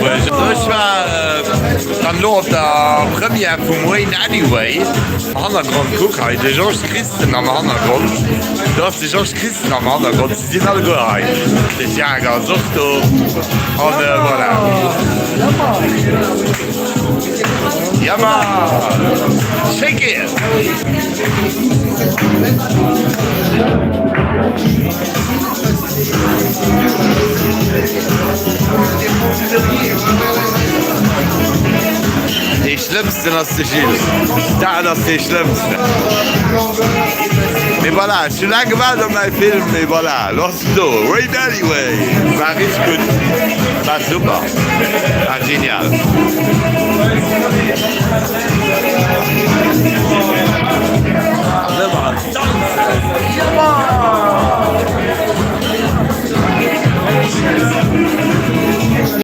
Lëtzebuerg. Ech war dann elo op der Première vum Wayne Anyway. Am Hannergrond, kuck hei, de Georges Christen am Hannergrond. Do ass de Georges Christen am Hannergrond. Si sinn alleguer hei. De Jager ass och do. An voilà. Ja Mann! Schéi geet! Dee schlëmmsten ass de Gilles. Dat ass dee schlëmmsten. Mee voilà, ech hu laang gewaart op mäi Film, mee voilà, elo ass en do. Wait Anyway war richteg gutt, war super, war genial. An ëmmer an Danzen, ja Mann!